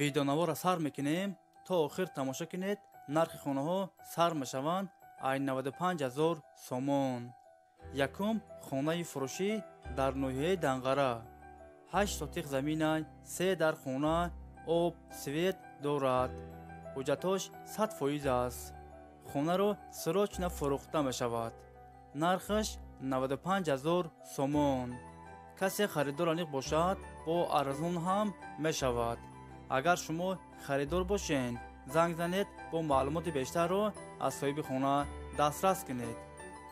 Видеонаворро сар мекунем, то охир тамошо кунед. Нархи хонаҳо сар мешаванд ай 95 000 сомон. Якум хонаи фурӯшӣ дар ноҳияи Данғара. 8 сотиқ замина, 3 дар хона, об, свет дорад. Ҳуҷҷатош 100% аст. Хонаро срочно фурӯхта мешавад. Нархаш 95 000 сомон. Касе харидор аниқ бошад, бо арзон ҳам мешавад. Агар шумо харидор бошед, занг занед, бо маълумоти бештарро аз соҳиби хона дастрас кунед.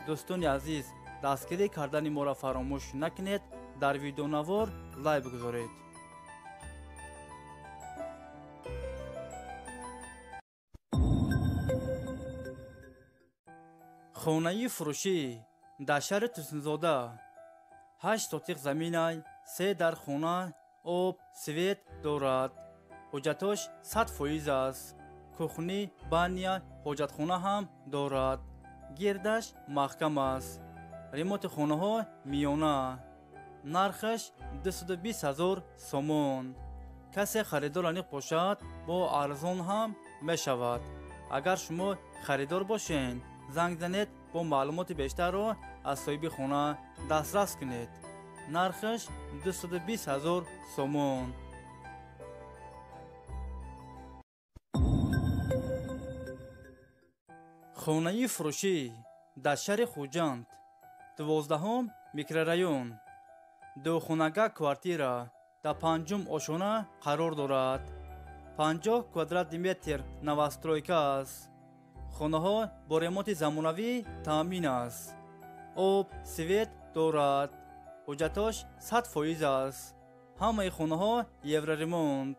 Дӯстони азиз, дастгирӣ кардани моро фаромӯш накунед, дар видеонавор лайк бигузоред. Хонаи фурӯшӣ дар шаҳри Турсунзода. 8 сотиқ замина, 3 дар хона, об, свет дорад. Ҳуҷҷатош 100% аст. Кухни, баня, ҳоҷатхона ҳам дорад. Гирдаш маҳкам аст. Ремонти хонаҳо миёна. Нархаш 220 000 сомон. Касе харидор аниқ бошад, бо арзон ҳам мешавад. Агар шумо харидор бошед, занг занед, бо маълумоти бештарро аз соҳиби хона дастрас кунед. Нархаш 220 000 сомон. Хонаи фурӯшӣ дар шаҳри Хуҷанд, 12 микрорайон. Духонага квартира дар 5-ум ошона қарор дорад. 50 квадратный метр новостройка аст. Хонаҳо бо ремонти замонавӣ таъмин аст. Об, свет дорад. Ҳуҷҷатош 100% аст. Ҳамаи хонаҳо евроремонт.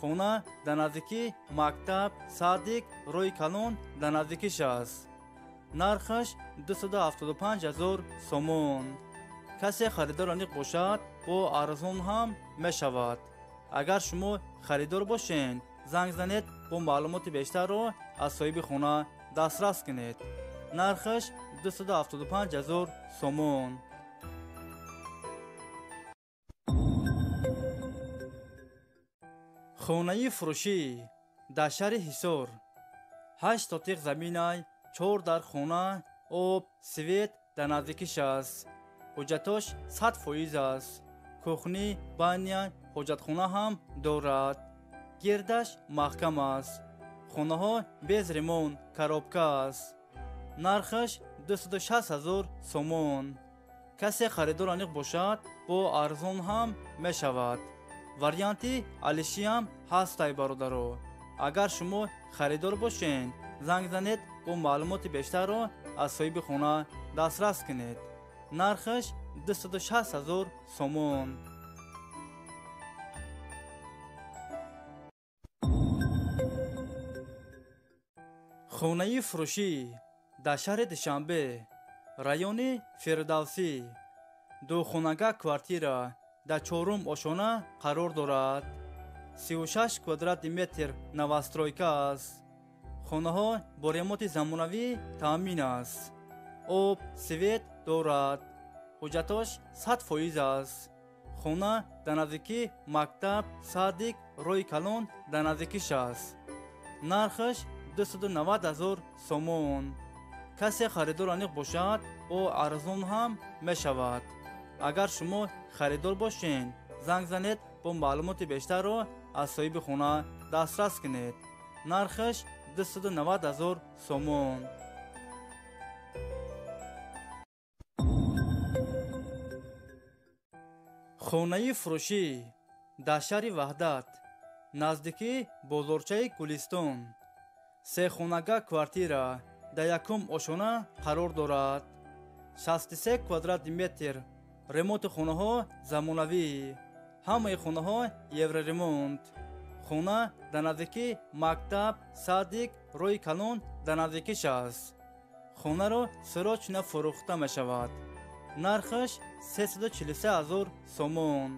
Хона дар наздикии мактаб, садик, роҳи калон дар наздикиш аст. Нархаш 275 000 сомон. Касе харидор аниқ бошад, бо арзон ҳам мешавад. Агар шумо харидор бошед, занг занед, бо маълумоти бештарро аз соҳиби хона дастрас кунед. Нархаш 275 000 сомон. Хонаи фурӯшӣ дар шаҳри Ҳисор. 8 сотиқ замина, 4 дар хона, об, свет дар наздикиш аст. Ҳуҷҷатош 100% аст. Кухни, баня, ҳоҷатхона ҳам дорад. Гирдаш маҳкам аст. Хонаҳо без ремонт, коробка аст. Нархаш 260 000 сомон. Касе харидор аниқ бошад, бо арзон ҳам мешавад. Варианти алишиам ҳастай, бародаро. Агар шумо харидор бошед, занг занед, бо маълумоти бештарро аз соҳиби хона дастрас кунед. Нархаш 260 000 сомон. Хонаи фурӯшӣ дар шаҳри Душанбе, райони Фирдавсӣ. Духонага квартира дар 4-ум ошона қарор дорад. 36 квадратный метр новостройка аст. Хонаҳо бо ремонти замонавӣ таъмин аст. Об, свет дорад. Ҳуҷҷатош 100% аст. Хона дар наздикии мактаб, садик, роҳи калон дар наздикиш аст. Нархаш 290 000 сомон. Касе харидор аниқ бошад, бо арзон ҳам мешавад. Агар шумо харидор бошед, занг занед, бо маълумоти бештарро аз соҳиби хона дастрас кунед. Нархаш 290 000 сомон. Хонаи фурӯшӣ дар шаҳри Ваҳдат, наздикии бозорчаи Гулистон. Сехонага квартира дар 1-ум ошона қарор дорад. 63 квадратный метр. Ремонти хонаҳо замонавӣ. Ҳамаи хонаҳо евроремонт. Хона дар наздикии мактаб, садик, роҳи калон дар наздикиш аст. Хонаро срочно фурӯхта мешавад. Нархаш 343 000 сомон.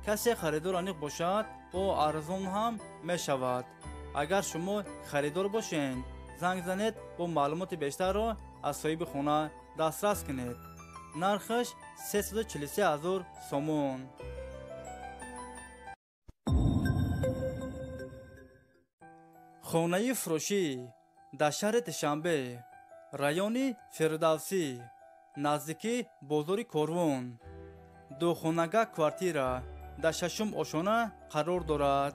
Касе харидор аниқ бошад, бо арзон ҳам мешавад. Агар шумо харидор бошед, занг занед, бо маълумоти бештарро аз соҳиби хона дастрас кунед. Нархаш 343 000 сомон. Хонаи фурӯшӣ дар шаҳри Душанбе, райони Фирдавсӣ, наздики бозори Корвон. Духонага квартира дар шашум ошона қарор дорад.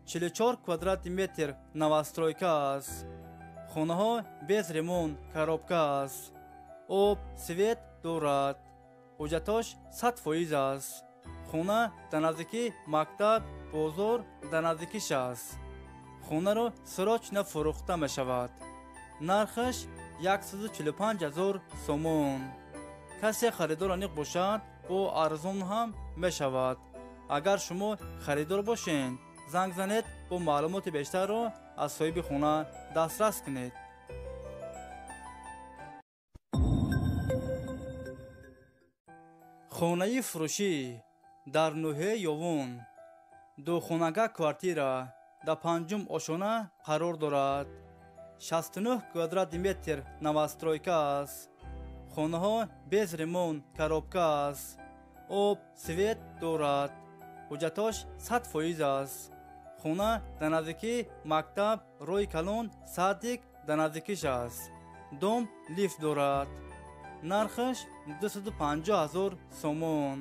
44 квадрати метр новостройка аст. Хонаҳо без ремонт, коробка аст. Об, свет дорад. Ҳуҷҷатош 100% аст. Хона дар наздики мактаб, бозор дар наздикиш аст. Хонаро срочно фурӯхта мешавад. Нархаш 145 000 сомон. Касе харидор аниқ бошад, бо арзон ҳам мешавад. Агар шумо харидор бошед, занг занед, бо маълумоти бештарро аз соҳиби хона дастрас кунед. Хонаи фурӯшӣ дар ноҳияи Ёвон. Духонага квартира дар панҷум ошона қарор дорад. 69 квадрати метр новостройка аст. Хонаҳо без ремонт, коробка аст. Об, свет дорад. Ҳуҷҷатош 100% аст. Хона дар наздики мактаб, роҳи калон, садик дар наздикиш аст. Дом лифт дорад. Нархаш 250 000 сомон.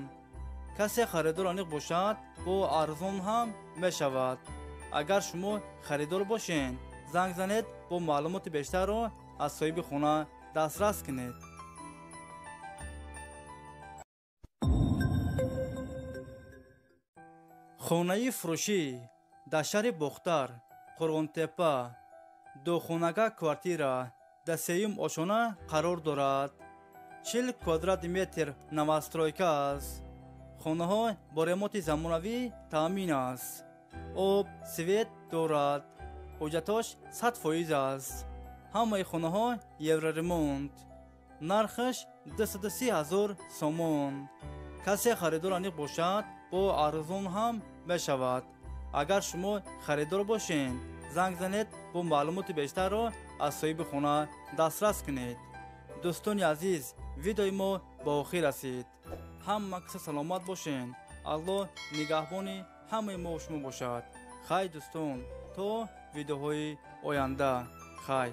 Касе харидор аниқ бошад, бо арзон ҳам мешавад. Агар шумо харидор бошед, занг занед, бо маълумоти бештарро аз соҳиби хона дастрас кунед. Хонаи фурӯшӣ дар шаҳри Бохтар, Қурғонтеппа. Духонага квартира дар сеюм ошона қарор дорад. 40 квадрати метр новостройка аст. Хонаҳо бо ремонти замонавӣ таъмин аст. Об, свет дорад. Ҳуҷҷатош 100% аст. Ҳамаи хонаҳо евроремонт. Нархаш 230 000 сомон. Касе харидор аниқ бошад, бо арзон ҳам мешавад. Агар шумо харидор бошед, занг занед, бо маълумоти бештарро аз соҳиби хона дастрас кунед. Дӯстони азиз, видеои мо ба охир расид. Ҳама каса саломат бошед. Аллоҳ нигаҳбони ҳамаи мо шумо бошад. Хай дӯстон, то видеоҳои оянда. Хай.